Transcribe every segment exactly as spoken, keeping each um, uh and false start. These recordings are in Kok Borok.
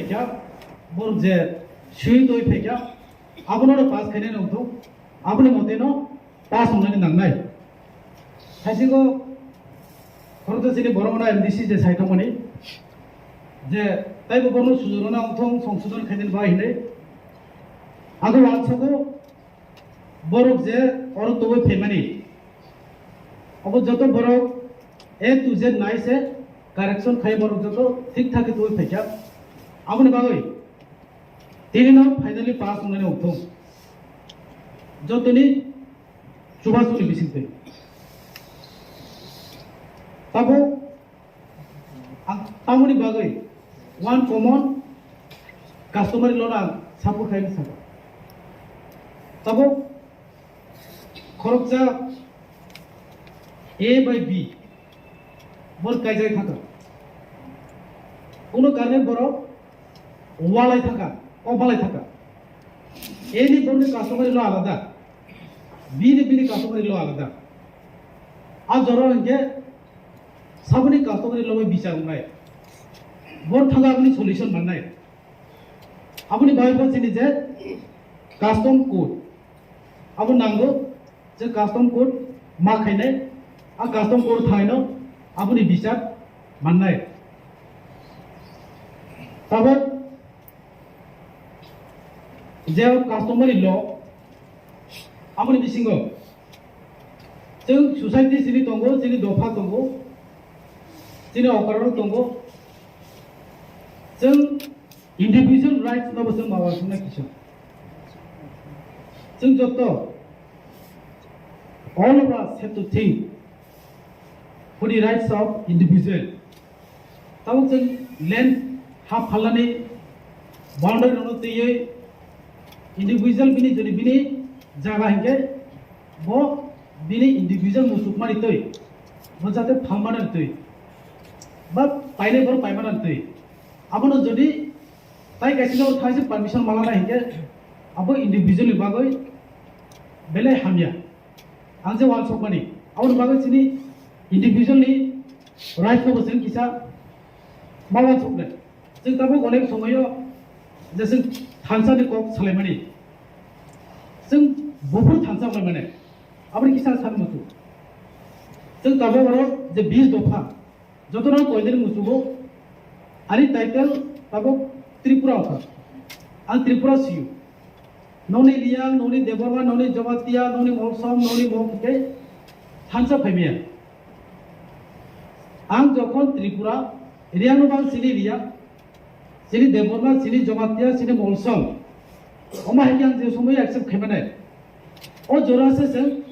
kha, borok je sui twi phaikha, abono pass khainai nongthok, aboni mote no pass wngnani nangnai. Haisingo khoroksa chini borok no M D C je saithokmani je taibo borokno sujurona wngthong songsodon khainani bai hinwi. Abo uansogo borok je oro toboi phaimani, abo joto borok A to Z nai se correction khai borok joto thik thak khe toboi phaikha. Aboni bagwi tini no finally pass wngnani wngthong jotoni chubasuni bisingtwi. Tabuk ang tamoni bagwi one common customary law no ang support khaini saka. Tabuk khoroksa A by B bor kaijai thaka. Kuno karne borok walai thaka, o balai thaka. A ni borni customary law alada, B ni bini customary law alada. A jora hwnkhe saboni customary law bai bichar wngnai. Bor thangwi aboni solution mannai. Aboni bagwi bo chini je custom code abo nango, je custom code ma khainai, a custom code thaino aboni bichar mannai. Tabuk je customary law, aboni bisingo chwng society chini tongo, chini dopha tongo, chini okra tongo, chwng individual rights no bo chwng ma uansuknai kisa. Chwng joto, all of us have to think for the rights of individual. Tabuk chwng land ha phalnani boundary rokno twiwi individual bini jodi bini jaga hinkhe bo bini individual muchukmani twi bo jate phalmani twi ba painai borok paimani twi abono jodi tai kaisa jagao thangsi permission malana hinkhe abo individual ni bagwi belai hamya. Ang je uansukmani, aboni bagwi chini individual ni right no bo chwng kisa ma uansuknai. Chwng tabuk onek somoyo je chwng thansa ni kok salaimani, chwng buphuru thansa wnglaimani, aboni kisa sani muchung. Chwng tabuk oro je bis dopha, jotono koinani muchungo ani title tabuk Tripura wngkha. Ang Tripura siyo. Noni Riyang, noni Debbarma, noni Jamatia, noni Molsom, noni Mok hwnkhe thansa phaimaya. Ang jokhon Tripura, Riyang no bang chini Riyang, chini Debbarma, chini Jamatia, chini Molsom. Omo hai khe ang je somoi accept khaimanai. O jora se chwng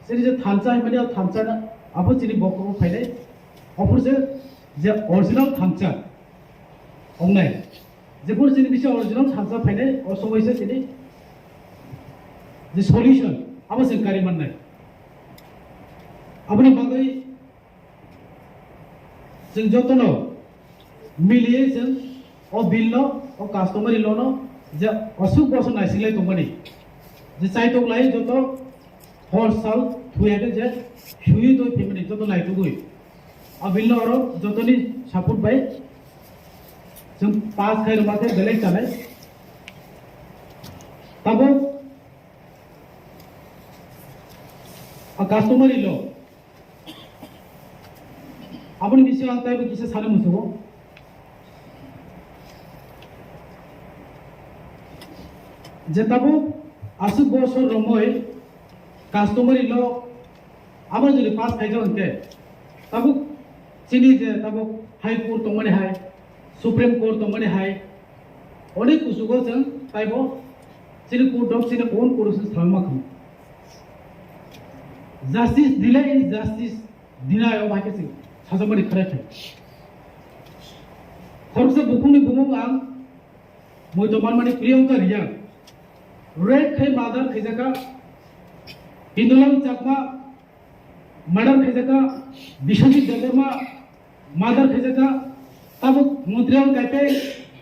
chini je thansa hinmani o thansa no abo chini bokhorogo phainai. Ophuru se je original thansa wngnai. Jephuru chini bisi original thansa phainai, o somoi se chini je solution, abo chwng kari mannai. Aboni bagwi chwng jotono miliwi chwng o bill no, o customary law no je aswk bosor naisinglai tongmani, je chaitok lai joto hor sal thuya khe je sui twi phaimani joto naitugwi. A bill no oro jotoni support bai chwng pass khai rwma khe belai chanai. Tabuk a customary law aboni bisingo ang taibo kisa sana muchungo. Je tabuk aswk bosor romwi customary law abo jodi pass khaijak hwnkhe, tabuk chini je tabuk High Court tongmani hai, Supreme Court tongmani hai, onek kuchugo chwng taibo chini court rok chini own court se salma khamu. Justice delay is justice deny, o hai khe chwng sajagmani khwrai khe. Khoroksa bukhukni bumung ang muitu manmani Priyanka Riyang, rape khai murder khaijaka, Hindulam Chakma murder khaijaka, Biswajit Debbarma murder khaijaka, tabuk Montreal Kaipe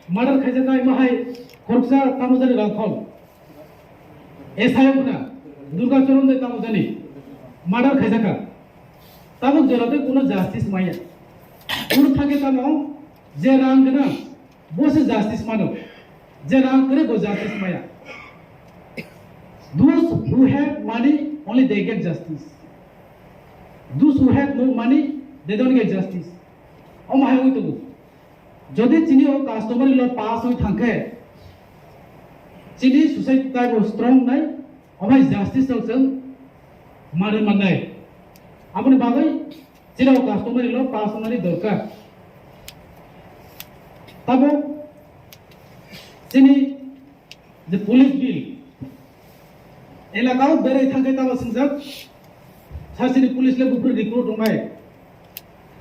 murder khaijaka, imo hai khoroksa tamo jani Rangkhol. S I wngkha, Durga Charan de tamo jani murder khaijaka. Tabuk jora tei kuno justice maya. Kunu thangkhe tamo je rang gwnang, Bo se justice mano. Je rang kwrwi bo justice maya. Those who have money, only they get justice. Those who have no money, they don't get justice. Omo hai wng tongo. Jodi chini o customary law pass wng thangkhe, chini society taibo strong nai, omo hai justice rok chwng manwi mannai. Aboni bagwi chini o customary law pass wngnani dorkar. Tabo chini je police bill, elakao berai thangkhe tamo swngjak, sasini police le buphuru recruit wngnai.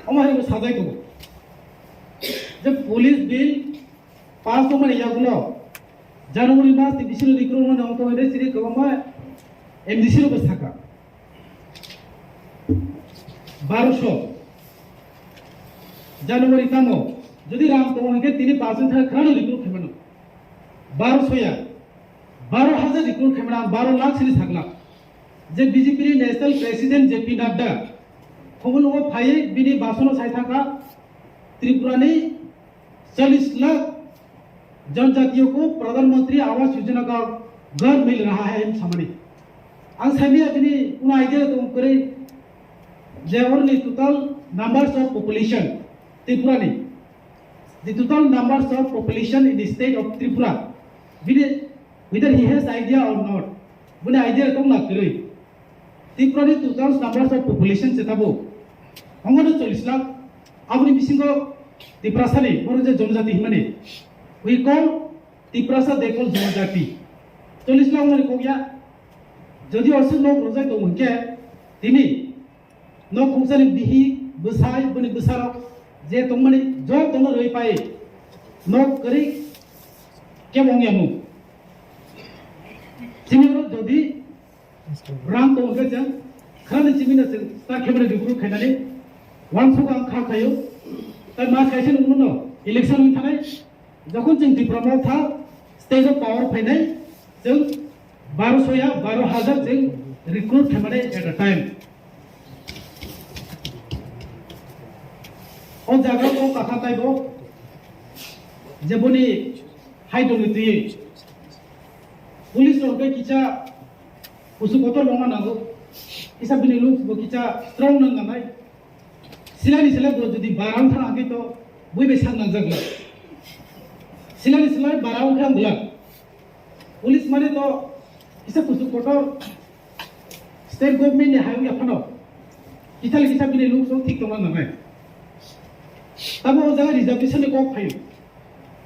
Omo hai bo sajai tongo. Je police bill pass wngmani yagulo January mas ni bisino recruit wngmani ongtong hwnwi chini kwbangma M D C rokbo saka. Baroso January tamo, jodi rang tongo hwnkhe tini pass wngkha khwrano recruit khaimano. Baroso ya, baro hajar recruit khaimano, ang baro lakh sini saklak. Je B J P ni national president J P Nadda, khobor phaiwi bini basono sai thangkha Tripura ni challis lakh janjatiyo ko Pradhan Mantri Awas Yojana ka ghar mil raha hai samani. Ang sami abini kuno idea tong kwrwi je orni total numbers of population Tripura ni, the total numbers of population in the state of Tripura, bini, whether he has idea or not, bini idea tong na kwrwi. Tripura ni total numbers of population se tabo ongno challis lakh. Aboni bisingo Tiprasa ni boro je jonojati himani, we call Tiprasa, they call jonojati. Challis lakh ongni kok ya. Jodi osu nok rojai tong hwnkhe tini nok khungsani bihi bwsai bini bwsarok je tongmani jotono rwi pai nok kwrwi kebo ongya mu. Chini oro jodi rang tong khe chwng khani chimino chwng ta khemani recruit khainani wansuk ang kha khayo. Tai mas kaisa nungno election wng thanai, jokhon chwng Tipra Motha stage of power phainai, chwng baro soya baro hajar chwng recruit khaimani at a time. O jaga o kaka taibo jeboni hai dongni twi police rok khe kisa kusu kotor wngma nango, kisa bini looks bo kisa strong nang nanai. Silani silai bo jodi barang thang hangke to bui bai sak nangjak la. Silani silai barang khe ang bwlak. Police mane to kisa kusu kotor state government ni hayung ya phano. Kisa le kisa bini looks o thik tongna nangnai. Tamo o jaga reservation ni kok phaio.